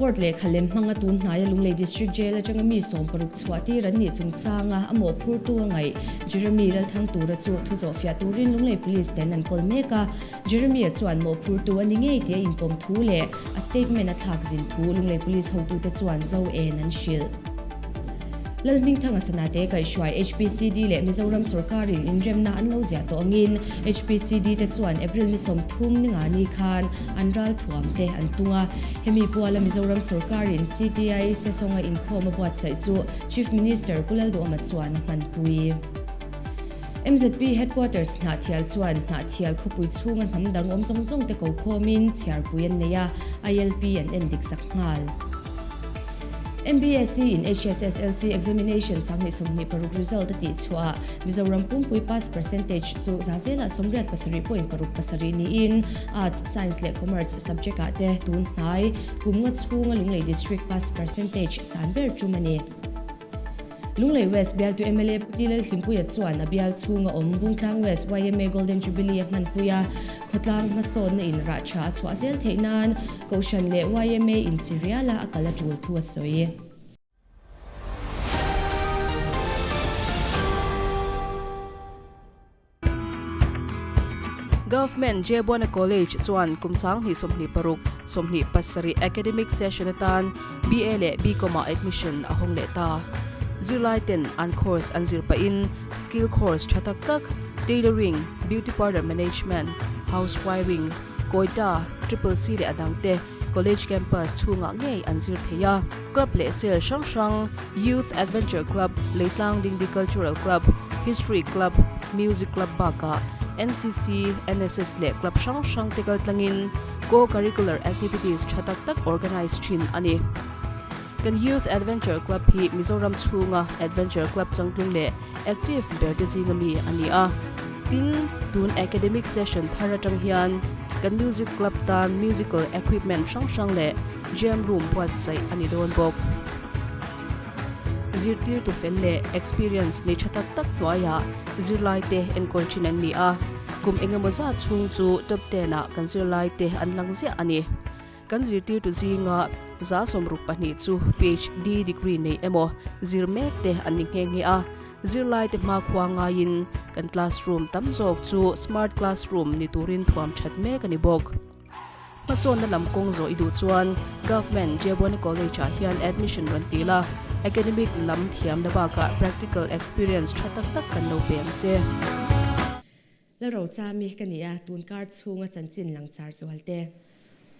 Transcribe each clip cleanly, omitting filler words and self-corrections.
Court lehkha lem hmanga tun hnaia Lunglei District Jail atanga mi 60 chhuah tir an nih chungchanga a mawhphurtu a ngaih Jeremy Lalthangtura chu thu zawhfiah turin Lunglei Police ten an kawl mek a. Jeremy-a chuan mawhphurtu a ni ngei tih a inpawm thu leh a statement a thlak zin thu Lunglei Police hotute chuan zo en an hrilh. Lalhmingthanga Sanate kaihhruai HPCD leh Mizoram sorkarin inremna an lo ziah tawh angin HPCD te chuan April ni 30 ni nga ni khan an ralthuam te an tung a. Hemi puala Mizoram sorkarin CTI Sesonga inkhawm a buatsaih chu Chief Minister Pu Lalduhawma chuan a hmanpui. MZP Headquarters Hnahthial chuan Hnahthial khawpui chhunga hnam dang awm zawng zawng te ko khawmin chhiarpui an nei a, ILP an en dik sak nghal. MBSE in HSSLC Examination 2026 result a tih chhuah ah Mizoram pumpui pass percentage chu za zelah 87.67 niin Arts, Science leh Commerce subject ah te tun hnai kum nga chhunga Lunglei District pass percentage san ber tum a ni. Lunglei West bialtu mla Pu Ti Lalhlimpuia chuan a bial chhunga awm Bungtlang West yma Golden Jubilee a hmanpui a, khawtlang hmasawnna in rah tha a chhuah zel theih nan Kohhran leh yma in si riala a kal a tul thu a sawi. Government Jebuana College chuan kum 2026, 27 academic session atan BA leh BCom ah admission a hawng leh ta. Zirlai ten an course an zir pahin skill course tha tak tak, tailoring, beauty parlour management, house wiring, Koita, Triple C leh a dangte college campus chhungah ngei an zir thei a. Club leh cell hrang hrang, Youth Adventure Club, Leitlang Dingdi Cultural Club, History Club, Music Club bakah NCC, NSS leh club hrang hrang te kal tlangin co-curricular activities tha tak tak organise thin a ni. Kan Youth Adventure Club hi Mizoram chhunga adventure club changtlung leh active ber te zinga mi a ni a. Tin, tun academic session thar atang hian kan music club tan musical equipment hrang hrang leh Gym room buatsaih a ni dawn bawk. Zirtirtu fel leh experience nei tha tak tak hnuaiah zirlaite enkawl thin an ni a, kum engemaw zat chhung chu top ten ah kan zirlaite an lang ziah a ni. Kan zirtirtu zinga 62 chu PhD degree nei emaw zir mek te an ni nghe nghe a, zirlaite hmakhua ngaiin kan classroom tam zawk chu smart classroom ni turin thuam that mek a ni bawk. Hmasawnna lam kawng zawh i duh chuan Government Jebuana College ah hian admission rawn ti la, academic lam thiamna bakah practical experience tha tak tak kan lo pe ang che. Lalrochami ka ni a, tun kar chhunga chanchin langsar zual te.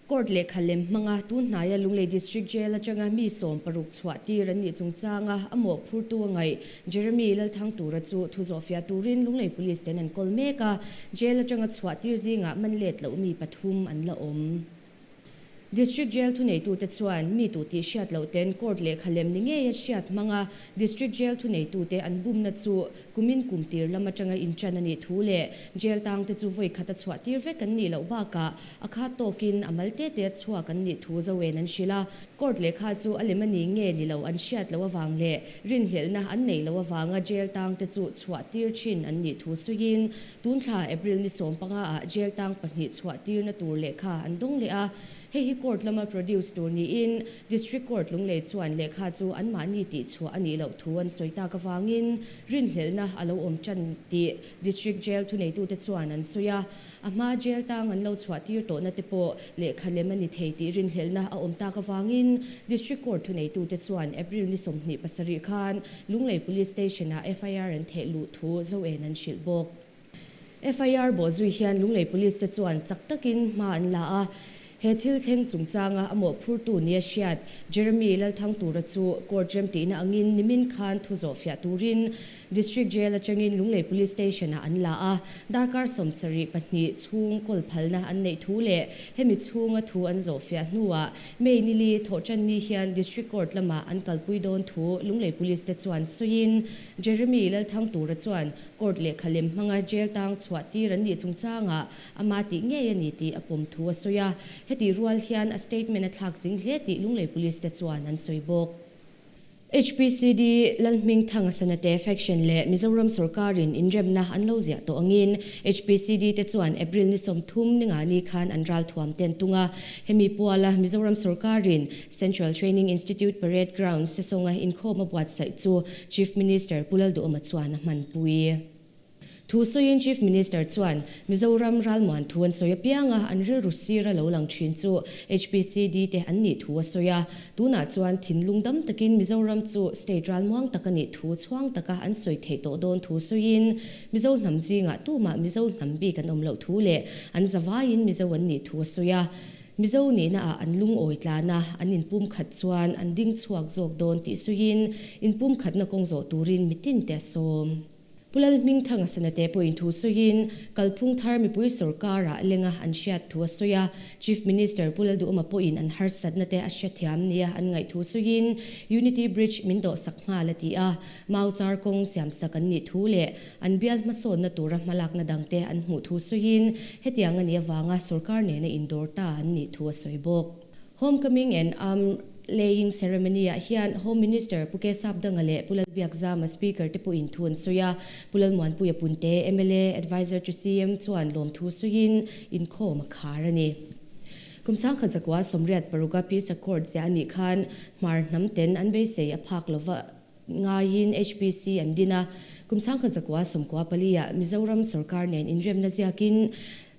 Court lehkha lem hmanga tun hnaia Lunglei District Jail atanga mi 60 chhuah tir an nih chungchanga a mawhphurtu a ngaih Jeremy Lalthangtura chu thu zawhfiah turin Lunglei Police ten an kawl mek a, Jail atanga chhuah tir zingah man let loh mi pathum an la awm. District Jail thuneitute chuan mi tuh tih hriat loh ten court lehkha lem ni ngeia hriat hmanga District Jail thuneitute an bumna chu kumin kum tir lam atanga inṭan a nih thu leh jail tangte chu vawi khat a chhuah tir vek an nih loh bakah a khat tawkin a mal te te a chhuak an nih thu Zoen an hrilh a. Court lehkha chu a lem a ni nge ni lo an hriat loh avang leh rinhlelhna an neih loh avanga jail tangte chu chhuah tir thin an nih thu suiin tun thla April ni 15 ah jail tang pahnih chhuah tirna tur lehkha an dawng leh a. Hei hi court lama produce tur niin District Court Lunglei chuan lehkha chu anmahni tih chhuah a nih loh thu an sawi tak avangin rinhlelhna a lo awm tan tih District Jail thuneitute chuan an sawi a. A hma jail tang an lo chhuah tir tawhna te pawh lehkha lem a ni thei tih rinhlelhna a awm tak avangin District Court thuneitute chuan April ni 27 khan Lunglei Police Station-ah FIR an theh luh thu Zoen an hrilh bawk. FIR bawhzui hian Lunglei Police te chuan chak takin hma an la a, he thil thleng chungchanga a mawhphurtu nia hriat Jeremy Lalthangtura chu court remtihna angin nimin khan thu zawhfiah turin District Jail atangin Lunglei Police Station-ah an la a, darkar 72 chhung kawl phalna an neih thu leh hemi chhunga thu an zawhfiah hnuah May nili thawhtanni hian District Court lamah an kalpui dawn thu Lunglei Police te chuan sawiin Jeremy Lalthangtura chuan court lehkha lem hmanga jail tang chhuah tir an nih chungchangah Ama tih ngei a ni tih a pawm thu a sawi a, hetih rual hian a statement a thlak zing hle tih Lunglei Police te chuan an sawi bawk. HPCD Lalhmingthanga Sanate Faction leh Mizoram sawrkarin inremna an lo ziah tawh angin HPCD te chuan April ni 30 ni nga ni khan an ralthuam te an tung a. Hemi puala Mizoram sawrkarin Central Training Institute Parade Ground Sesonga inkhawm a buatsaih chu Chief Minister Pu Lalduhawma chuan a hmanpui. Thu sawiin Chief Minister chuan Mizoram ralmuan thu an sawi apianga an rilru sir a lo lang thin chu HPCD te an nih thu a sawi a. Tunah chuan thinlung dam takin Mizoram chu state ralmuang tak a nih thu chhuang taka an sawi theih tawh dawn thu sawiin Mizo hnam zingah tumah Mizo hnam bik an awm loh thu leh an zavaiin Mizo an nih thu a sawi a. Mizo nihna ah an lungawi tlan a, an inpumkhat chuan an ding chhuak zawk dawn tih sawiin inpumkhatna kawng zawh turin mitin te a sawm. Pu Lalhmingthanga Sanate pawhin thu sawiin, kalphung thar mipui sawrkarah lenga an hriat thu a sawi a. Chief Minister Pu Lalduhawma pawhin an harsatna te a hrethiam nia an ngaih thu sawiin, Unity Bridge min dawhsak nghal a ti a. Mau char kawng siamsak an nih thu leh an bial hmasawnna tura hmalakna dangte an hmuh thu sawiin, hetiang a nih avanga sawrkar nena indawr ta an nih thu a sawi bawk. Homecoming and Arm Laying Ceremony ah hian Home Minister Pu Ke Sapdanga leh Pu Lalbiakzama Speaker te pawhin thu an sawi a, Pu Lalmuanpuia Punte, mla Adviser to CM chuan lawmthu sawiin inkhawm a khar a ni. Kum 1986 a Peace Accord ziah a nih khan Hmar hnam ten an beisei a phak lova ngaiin HPC an din a, kum 1994 ah Mizoram sorkar nen inremna ziakin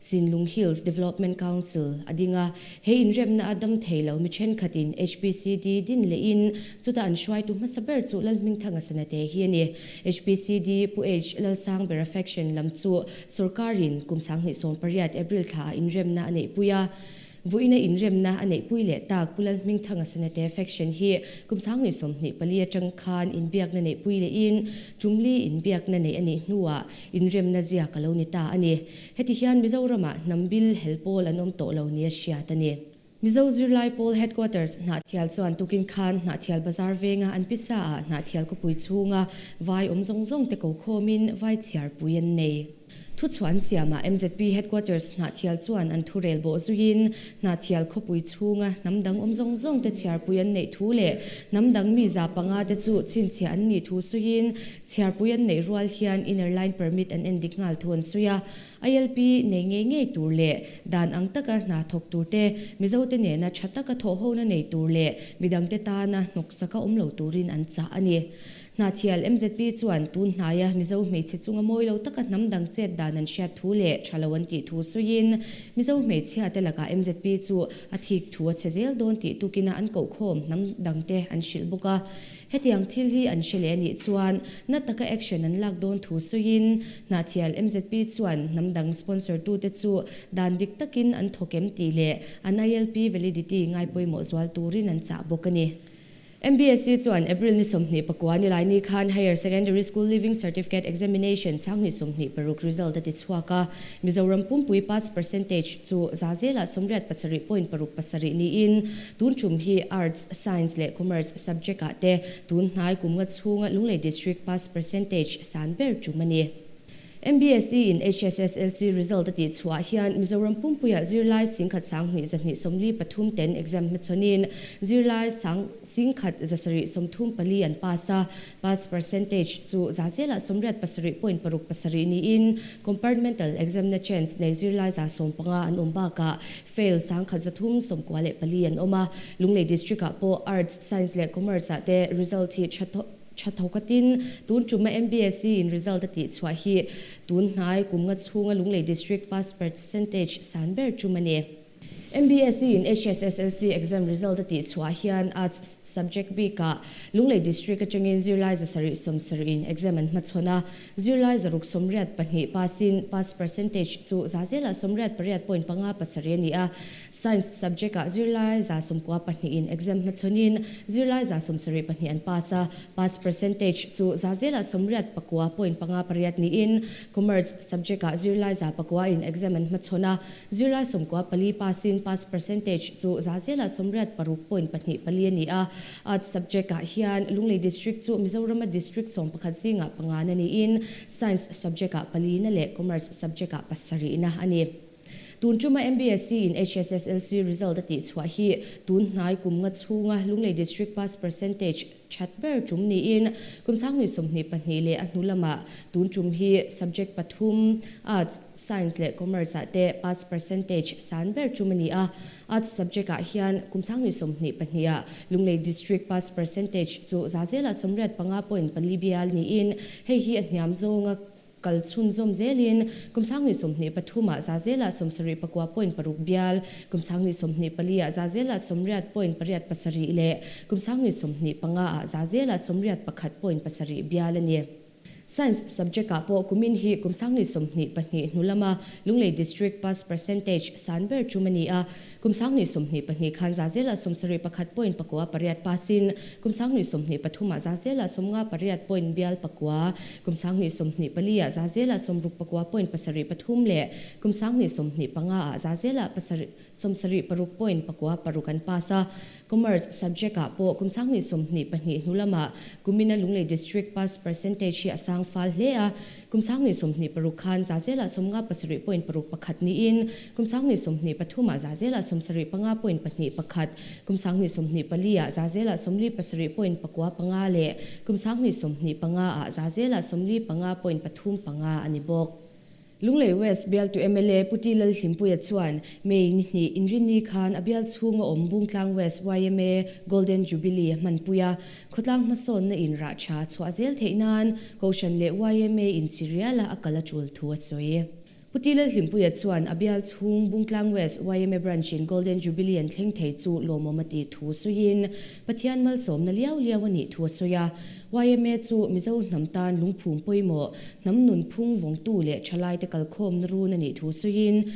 Sinlung Hills Development Council a ding a, he inremna a dam thei lo mi thenkhatin HPCD din lehin chuta an hruaitu hmasa ber chu Lalhmingthanga Sanate hi a ni. HPCD Pu H Lalsangbera faction lam chu sorkarin kum 2018 April thla ah inremna a neihpui a, Vuina inremna a neihpui leh tak Pu Lalhmingthanga Sanate faction hi kum 2024 atang khan inbiakna neihpui lehin Tumli inbiakna neih a nih hnuah inremna ziak a lo ni ta a ni. Heti hian Mizoramah hnam bil hel pawl an awm tawh lo nia hriat a ni. Mizo Zirlai Pawl Headquarters Hnahthial chuan tukin khan Hnahthial Bazar venga an pisa ah Hnahthial khawpui chhunga vai awm zawng zawng te ko khawmin vai chhiarpui an nei. Thuchhuah an siamah MZP Headquarters Hnahthial chuan an thurel bawh zuiin Hnahthial khawpui chhunga hnam dang awm zawng zawng te chhiarpui an neih thu leh hnam dang mi 500 te chu chhinchhiah an nih thu sawiin Chhiarpui an neih rual hian inner line permit an en dik nghal thu an sawi a, ILP nei ngei ngei tur leh dan ang taka hna thawk tur te, Mizote nena tha taka thawhhona nei tur leh midangte tana hnawksaka awm lo turin an chah a ni. Hnahthial MZP chuan tun hnaia Mizo hmeichhe chunga mawi lo taka hnam dang chet dan an hriat thu leh tha lo an tih thu sawiin Mizo hmeichhiate lakah MZP chu a thik thu a chhe zel dawn tih tukina an kohkhawm hnam dangte an hrilh bawk a. Hetiang thil hi an hre leh a nih chuan na taka action an lak dawn thu sawiin Hnahthial MZP chuan hnam dang sponsor tute chu dan dik takin an thawk em tih leh an ILP validity ngai pawimawh zual turin an chah bawk a ni. MBSE chuan April ni 29 ni lai ni khan Higher Secondary School Leaving Certificate Examination 2026 result a ti chhuak a, Mizoram pumpui pass percentage chu za zelah 87.67 niin tun tum hi Arts, Science leh Commerce subject ah te tun hnai kum nga chhunga Lunglei District pass percentage san ber tum a ni. MBSE in HSSLC result a tih chhuah hian Mizoram pumpuiah zirlai 10,243 ten exam hmachhawnin zirlai sang 1,734 an pass a, pass percentage chu za zelah 87.67 niin compartmental exam na chance nei zirlai 150 an awm bakah fail 1,394 an awm a. Lunglei District ah pawh Arts, Science leh Commerce ah te result hi tha Tha tho ka tin, tun tuma MBSE in result a tih chhuah hi tun hnai kum nga chhunga Lunglei District pass percentage san ber tum a ni. MBSE in HSSLC exam result a tih chhuah hian Arts subject bikah Lunglei District atangin zirlai 770 in exam an hmachhawn a, zirlai 682 pass in pass percentage chu za zelah 88.57 a ni a. Science subject ah zirlai 92 in exam hmachhawnin zirlai 72 an pass a, pass percentage chu za zelah 89.58 niin Commerce subject ah zirlai 900 in exam an hmachhawn a, zirlai 94 pass in pass percentage chu za zelah 86.24 a ni a. Arts subject ah hian Lunglei District chu Mizorama District 11 zingah panga na niin Science subject ah palina leh Commerce subject ah pasarihna a ni. Tun tuma MBSE in HSSLC result a tih chhuah hi tun hnai kum nga chhunga Lunglei District pass percentage. That ber tum niin kum 2022 leh a hnu lamah tun tum hi subject pathum, Arts, Science leh Commerce ah te pass percentage san ber tum a ni a. Arts subject ah hian kum 2022 ah Lunglei District pass percentage chu zazelah 85.4 bial niin hei hi a hniam zawnga kal chhunzawm zelin kum 2023 ah zazelah 79.6 bial, kum 2024 ah zazelah 80.87 leh kum 2025 ah zazelah 81.7 bial a ni. Science subject ah pawh kumin hi kum 2022 hnu lama Lunglei District pass percentage san ber tum a ni a. Kum 2022 khan zazelah 71.98 passin kum 2023 ah zazelah 58 bial pakua, kum 2024 ah zazelah 69.73 leh kum 2025 ah zazelah 76.96 an pass a. Commerce subject ah pawh kum 2022 hnu lama kumina Lunglei District pass percentage hi a sang fal hle a. Kum 2026 khan zazelah 57.61 niin kum 2023 ah zazelah 75.21, kum 2024 ah zazelah 47.95 leh kum 2025 ah zazelah 45.35 a ni bawk. Lunglei West bialtu mla Pu T Lalhlimpuia chuan May ni hnih inrinni khan a bial chhunga awm Bungtlang West yma Golden Jubilee a hmanpui a, khawtlang hmasawnna in rah tha chhuah zel theih nan Kohhran leh yma in Siriala a kal a tul thu a sawi. Pu T Lalhlimpuia chuan a bial chhung Bungtlang West yma Branch in Golden Jubilee an thleng thei chu lawmawm a tih thu sawiin Pathian malsawmna liau liau a nih thu a sawi a. Yma chu Mizo hnam tan lungphum pawimawh, hnam nunphung vawngtu leh thalaite kalkhawmna run a nih thu sawiin,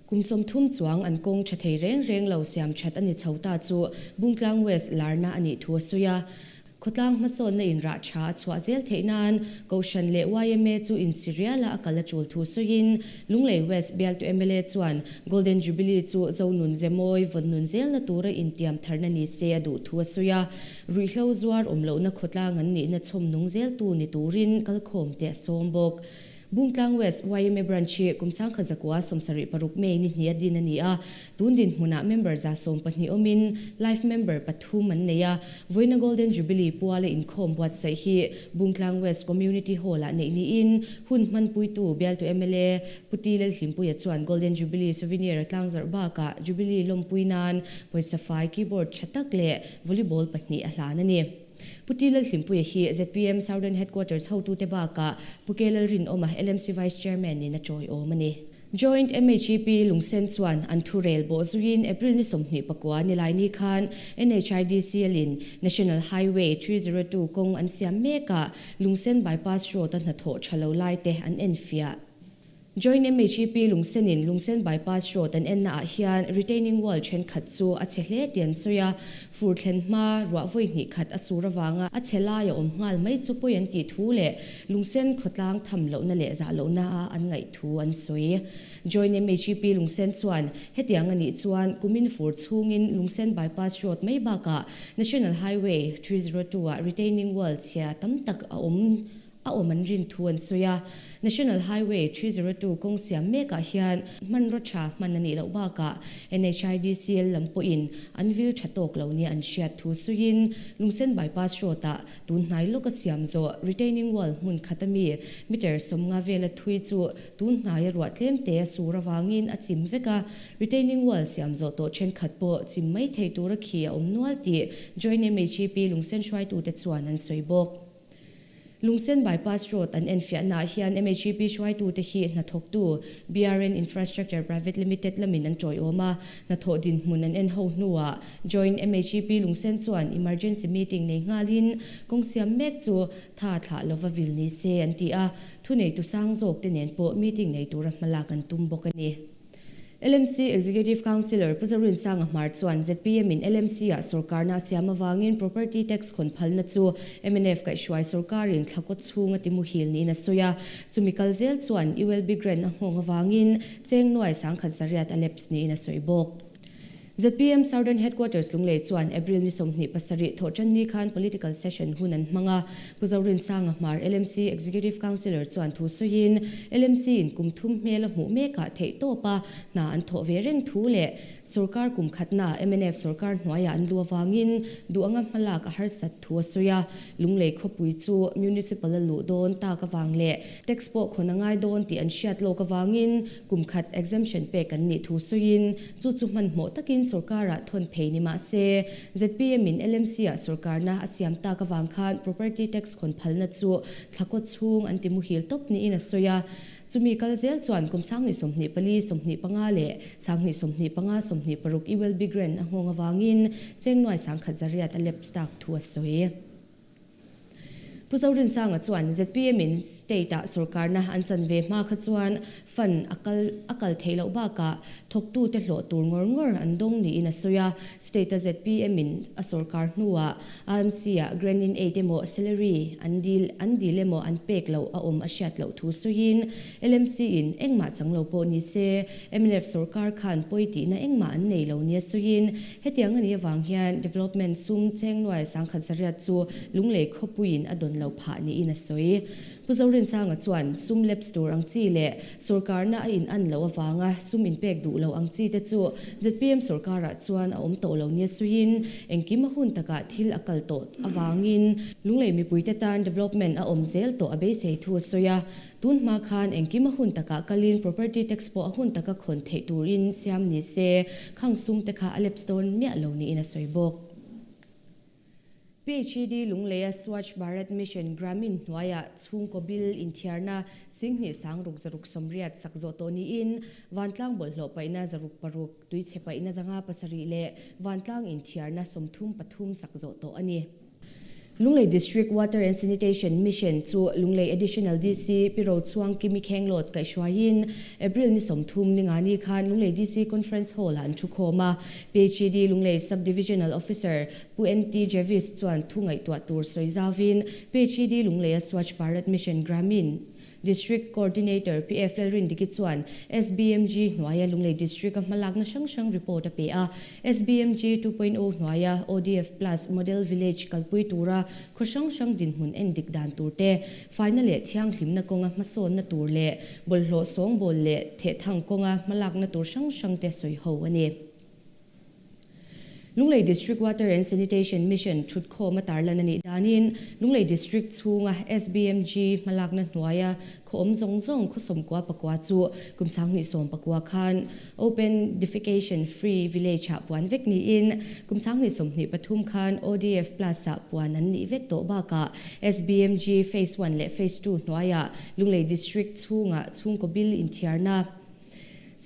kum 30 chuang an kawng tha thei reng reng lo siam that a ni chho ta chu Bungtlang West larna a nih thu a sawi a. Khawtlang hmasawnna in rah tha a chhuah zel theih nan Kohhran leh yma chu insiriala a kal a tul thu sawiin, Lunglei West bialtu mla chuan Golden Jubilee chu Zonun Zemawi vawn nun zelna tura intiam tharna ni se a duh thu a sawi a. Ruihhlo zuar awm lohna khawtlang an nihna chhawm nung zeltu ni turin kalkhawm te a sawm bawk. Bungtlang West yma Branch hi kum 1976 May ni hnih a din a ni a, tun dinhmunah member 12 awmin life member pathum an nei a. Vawiina Golden Jubilee puala inkhawm buatsaih hi Bungtlang West Community Hall-ah neih niin hun hmanpuitu bialtu mla Pu T Lalhlimpuia chuan Golden Jubilee souvenir a tlangzarh bakah Jubilee lawmpui nan pawisa fai keyboard tha tak leh volleyball pahnih a hlan a ni. Pu T Lalhlimpuia hi zpm Southern Headquarters hotute bakah Pu K Lalrinawma LMC Vice Chairman in a tawiawm a ni. Joint MHEP Lungsen chuan an thurel bawh zuiin April ni 29 Nilaini khan NHIDCL in National Highway 302 kawng an siam mekah Lungsen Bypass Road a hnathawh tha lo lai te an enfiah. Joint MHEP Lungsenin Lungsen Bypass Road an enna ah hian retaining wall thenkhat chu a chhe hle tih an sawi a, fur thlen hma ruah vawi hnih khat a sur avanga a chhe lai a awm nghal mai chu pawi an tih thu leh Lungsen khawtlang tham lohna leh zah lohna a an ngaih thu an sawi. Joint MHEP Lungsen chuan hetiang a nih chuan kumin fur chhungin Lungsen Bypass Road mai bakah National Highway 302 ah retaining wall chhia tam tak a awm a awm an rin thu an sawi a. National Highway 302 kawng siam mekah hian hmanraw tha hman a nih loh bakah NHIDCL lam pawhin an vil tha tawk lo nia an hriat thu sawiin Lungsen Bypass Road-ah tun hnai lawka siam zawh retaining wall hmun khat ami meter 50 vela thui chu tun hnaia ruah tlem te a sur avangin a chim vek a, retaining wall siam zawh tawh thenkhat pawh chim mai thei tura khi a awm nual tih Joint MHEP Lungsen hruaitute chuan an sawi bawk. Lungsen Bypass Road an enfiahnaah hian MHEP hruaitute hi hnathawktu BRN Infrastructure Private Limited lamin an tawiawm a, hnathawh dinhmun an en ho hnuah Joint MHEP Lungsen chuan emergency meeting nei nghalin kawng siam mek chu tha thlah lova vil ni se an ti a, thuneitu sang zawkte nen pawh meeting nei tura hmalak an tum bawk a ni. LMC Executive Councillor Pu Zorinsanga Hmar chuan zpm in LMC ah sorkarna a siam avangin property tax khawn phalna chu mnf kaihhruai sorkarin thlakawt chhung a ti muhil niin a sawi a. Chumi kal zel chuan ULB grant a nghawng avangin cheng nuai 10,800 a lapse niin a sawi bawk. Zpm Southern Headquarters Lunglei chuan April ni 27 thawhtanni khan political session hun an hmang a. Pu Zorinsanga Hmar LMC Executive Councillor chuan thu sawiin LMC in kum thum hmel a hmuh mekah theih tawp a hna an thawh ve reng thu leh Sorkar kum khatna mnf sorkar hnuaiah an lu avangin duh anga hmalak a harsat thu a sawi a. Lunglei khawpui chu Municipal a luh dawn tak avang leh tax pawh khawn a ngai dawn tih an hriat lawk avangin kum khat exemption pek an nih thu sawiin chu chu hmanhmawh takin sorkarah thawn phei ni mah se zpm in LMC ah sorkarna a siam tak avang khan property tax khawn phalna chu thlakaw chhung an ti muhil tawp niin a sawi a. Chumi kal zel chuan kum 2024, 25 leh 2025, 26 ULB grant a nghawng avangin cheng nuai 1100 a lapse tak thu a sawi. Pu Zorinsanga chuan zpm in state ah sorkarna an chan ve hma kha chuan fund a kal a kal theih loh bakah thawktute hlawh tur ngawr ngawr an dawng niin a sawi a. State a zpm in a sorkar hnuah AMC ah grant in aid emaw salary an dil an dil emaw an pek loh a awm a hriat loh thu sawiin LMC in engmah chang lo pawh ni se mnf sorkar khan pawi tihna engmah an nei lo nia sawiin hetiang a nih avang hian development sum cheng nuai 1100 chu Lunglei khawpuiin a dawn lo phah niin a sawi. Pu Zorinsanga chuan sum lapse tur ang chi leh sorkarna a in an loh avanga sum inpek duh lo ang chi te chu zpm sorkarah chuan a awm tawh lo nia sawiin engkim a hun takah thil a kal tawh avangin Lunglei mipuite tan development a awm zel tawh a beisei thu a sawi a. Tun hma khan engkim a hun takah kalin property tax pawh a hun taka khawn theih turin siam ni se khang sum te kha a lapse dawn miah lo niin a sawi bawk. PHED Lungleia Swachh Bharat Mission Gramin hnuaiah chhungkaw bil inthiarna 16,680 sak zawh tawh niin vantlang bawlhhlawh paihna 606, tuichhe paihna 507 leh vantlang inthiarna 33 sak zawh tawh a ni. Lunglei District Water and Sanitation Mission chu Lunglei Additional DC Pi Rochhuang Kimi Khenglawt kaihhruaiin April ni 30 ni nga ni khan Lunglei DC Conference Hall ah an thu khawm a. PHED Lunglei Sub-Divisional Officer Pu NT Jervis chuan thu ngaihtuah tur sawi zauvin PHED Lungleia Swachh Bharat Mission Gramin District Coordinator PF Lalrindiki chuan SBMG hnuaia Lunglei District a hmalakna hrang hrang report a pe a. SBMG 2.0 hnuaia ODF Plus Model Village kalpui tura khaw hrang hrang dinhmun en dik dan tur te, faina leh thianghlimna kawnga hmasawnna tur leh bawlhhlawh sawngbawl leh thehthang kawnga hmalakna tur hrang hrang te sawi ho a ni. Lunglei District Water and Sanitation Mission thutkhawm a tarlan a nih danin Lunglei District chhunga SBMG hmalakna hnuaia khaw awm zawng zawng khaw 94 chu kum 2019 khan Open Defecation Free Village ah puan vek niin kum 2023 khan ODF Plus ah puan an nih vek tawh bakah SBMG Phase 1 leh Phase 2 hnuaia Lunglei District chhunga chhungkaw bil inthiarna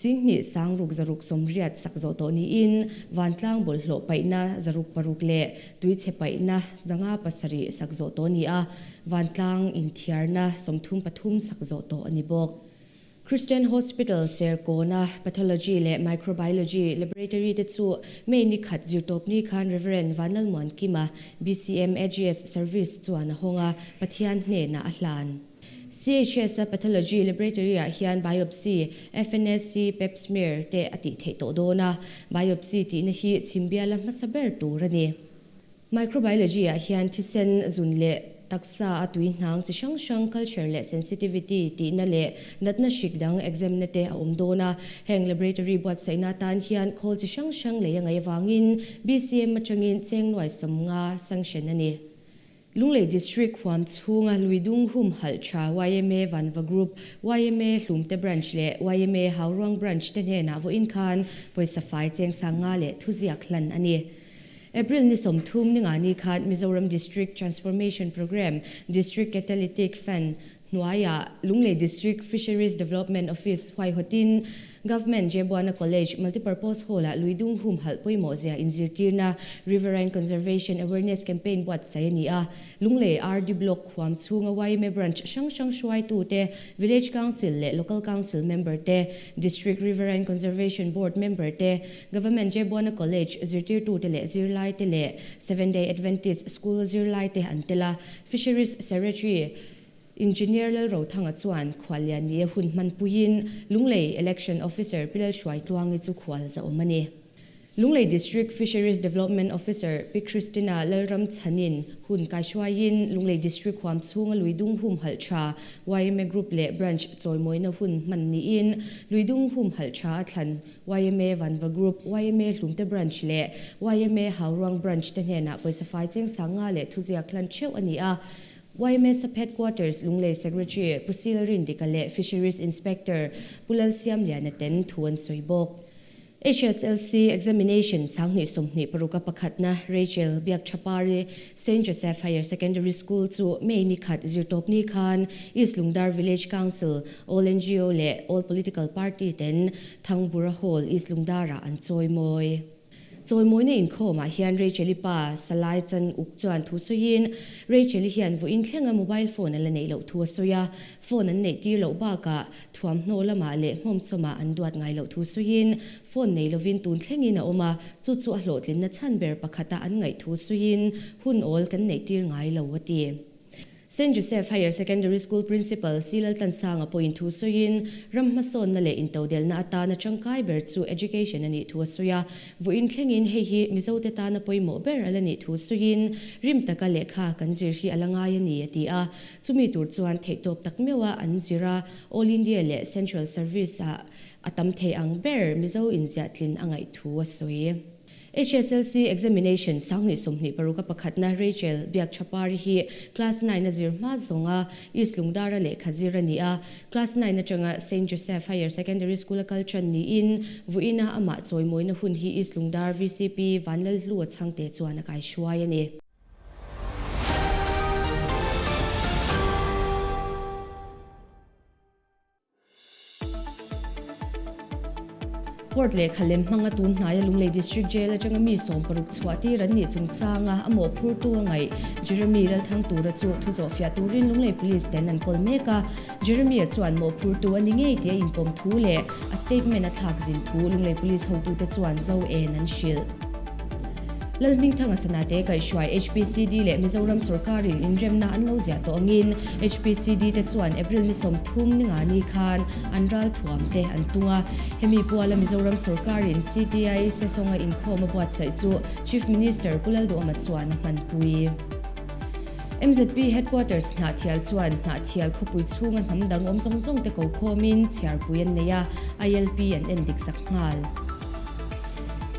16,680 sak zawh tawh niin vantlang bawlhhlawh paihna 606 leh tuichhe paihna 507 sak zawh tawh ni a, vantlang inthiarna 33 sak zawh tawh a ni bawk. Christian Hospital Serkawna Pathology leh Microbiology Laboratory te chu May ni khat zirtawp ni khan Reverend Vanlalmuan Kima, BCM AGS Service chuan a hawng a, Pathian hnenah a hlan. CHS a Pathology Laboratory ah hian biopsy, FNAC, Pap smear te a tih theih tawh dawn a, biopsy tihna hi chhimbiala hmasa ber tur a ni. Microbiology ah hian thisen zun leh taksa a tui hnang chi hrang hrang culture leh sensitivity tihna leh natna hrik dang exam na te a awm dawn a. Heng laboratory buatsaihna atan hian khawl chi hrang hrang lei a ngaih avangin BCM atangin cheng nuai 50 sanction a ni. Lunglei District huam chhunga Luidung hum halh tha yma Vanva Group, yma Hlumte Branch leh yma Hauruang Branch te hnenah vawiin khan pawisa fai cheng 50 leh thuziak hlan a ni. April ni 30 ni nga ni khan Mizoram District Transformation Programme District Catalytic Fund hnuaiah Lunglei District Fisheries Development Office huaihawtin Government Jebuana College Multipurpose Hall-ah Luidung hum halh pawimawh zia inzirtirna Riverine Conservation Awareness Campaign buatsaih a ni a. Lunglei RD Block huam chhunga yma Branch hrang hrang hruaitute, Village Council leh Local Council member te, District Riverine Conservation Board member te, Government Jebuana College zirtirtute leh zirlaite leh Seventh Day Adventist School zirlaite an tel a. Fisheries Secretary Engineer Lalrothanga chuan khuallian ni a hun hmanpuiin Lunglei Election Officer Pilal Hruaitluangi chu khual za awm a ni. Lunglei District Fisheries Development Officer Pi Christina Lalramchhanin hun kaihruaiin Lunglei District huam chhunga Luidung humhalh tha yma Group leh Branch chawimawina hun hman niin Luidung humhalh tha a thlan yma Vanva Group, yma Hlumte Branch leh yma Hauruang Branch te hnenah pawisa fai cheng sanga leh thuziak hlan theuh a ni a. Yma Sub Headquarters Lunglei Secretary Pu Silrin Dika leh Fisheries Inspector Pu Lalsiamliana ten thu an sawi bawk. HSLC Examination 2026 a pakhatna Rachel Biakthapari, Saint Joseph Higher Secondary School chu May ni khat zirtawpni khan East Lungdar Village Council, All ngo leh All Political Party ten Thangbura Hall, East Lungdarah an chawimawi. Chawimawina inkhawmah hian Rachel-i pa Salai Chan Uk chuan thu sawiin, Rachel-i hian vawiin thlenga mobile phone a la neih loh thu a sawi a, phone an neih tir loh bakah thuamhnaw lamah leh hmawmsawmah an duat ngai loh thu sawiin, phone nei lovin tun thlengin a awm a, chu chu a hlawhtlinna chhan ber pakhata an ngaih thu sawiin, hun awl kan neih tir ngai lo a ti. Saint Joseph Higher Secondary School Principal C. Laltlansanga pawhin thu sawiin, ram hmasawnna leh intodelna atana tangkai ber chu education a nih thu a sawi a. Vawiin thlengin hei hi Mizote tana pawimawh ber a la nih thu sawiin, rim taka lehkha kan zir hi a la ngai a ni a ti a. Chumi tur chuan theihtawp tak meuha an zir a, All India leh Central Service-ah a tam thei ang ber Mizo inziahtlin a ngaih thu a sawi. HSLC Examination 2026 a pakhatna Rachel Biakthapari hi Class nine a zir hma zawnga East Lungdara lehkha zir a ni a. Class nine atanga Saint Joseph Higher Secondary School a kal tan niin vuina amah chawimawina hun hi East Lungdar VCP Vanlalhlua chhangte chuan a kaihruai a ni. Court lehkha lem hmanga tun hnaia Lunglei District Jail atanga mi 16 chhuah tir an nih chungchanga a mawhphurtu a ngaih Jeremy Lalthangtura chu thu zawhfiah turin Lunglei Police ten an kawl mek a. Jeremy-a chuan mawhphurtu a ni ngei tih a inpawm thu leh a statement a thlak zin thu Lunglei Police hotute chuan zo en an hrilh. Lalhmingthanga Sanate kaihhruai HPCD leh Mizoram sorkarin inremna an lo ziah tawh angin HPCD te chuan April ni 30 ni nga ni khan an ralthuam te an tung a. Hemi puala Mizoram sorkarin CTI Sesonga inkhawm a buatsaih chu Chief Minister Pu Lalduhawma chuan a hmanpui. MZP Headquarters Hnahthial chuan Hnahthial khawpui chhunga hnam dang awm zawng zawng te ko khawmin chhiarpui an nei a, ILP an en dik sak nghal.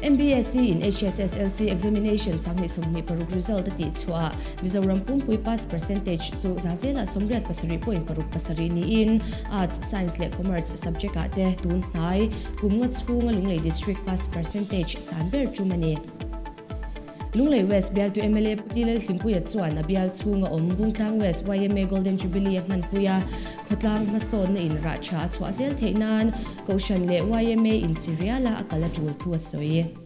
MBSE in HSSLC Examination 2026 result a tih chhuah ah Mizoram pumpui pass percentage chu za zelah 87.67 niin Arts, Science leh Commerce subject ah te tun hnai kum nga chhunga Lunglei District pass percentage san ber tum a ni. Lunglei West bialtu mla Pu Ti Lalhlimpuia chuan a bial chhunga awm Bungtlang West yma Golden Jubilee a hmanpui a, khawtlang hmasawnna in rah tha a chhuah zel theih nan Kohhran leh yma in Siriala a kal a tul thu a sawi.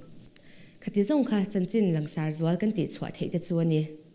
Khati zawng kha chanchin langsar zual kan tih chhuah theih te chu a ni.